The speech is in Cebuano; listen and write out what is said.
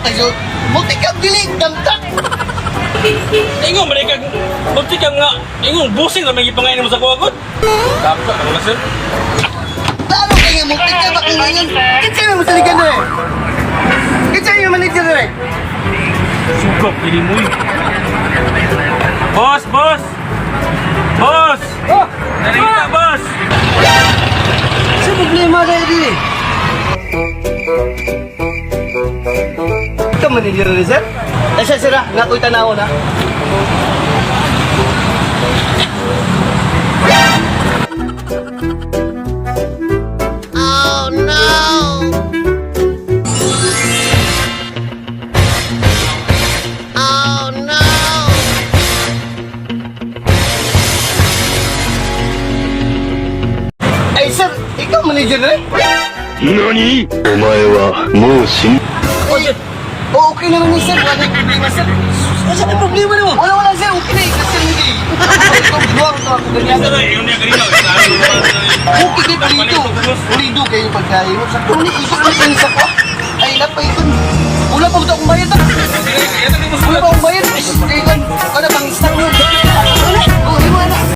Tayo, multicab dili, dump truck. Ingon man kag multicab nga ingon busing ra may gipangayon mo sa kuha gud. Damta na wala, sir. Lalo kay nga multicab akong ngayon. Kinsa may masaligan na eh? Kinsa yung manager na eh? Sugap dili mo eh. Boss, boss. Boss. Oh, Narita, boss. sa problema na eh. Ikaw manager na sir? Ay, sir, sir, ah. Nakoy tanaw na. Ay, sir, ikaw manager na eh? 何お前はもう死ん Ay, oh, okay naman ni sir. Wala yung problema, sir. Asa may problema nimo? Wala, wala, sir. Okay na. Ikaw, sir, hindi. Ikaw, ginawa ko ito. Ako ganyan. Sir, ingon niya kanina. Okay kay pulido. Pulido kayo pagkain mo. Sakto ni ikot ni kayo sa ko. Ay, napay ikot. Wala pa ba akong bayad ah. Wala pa akong bayad.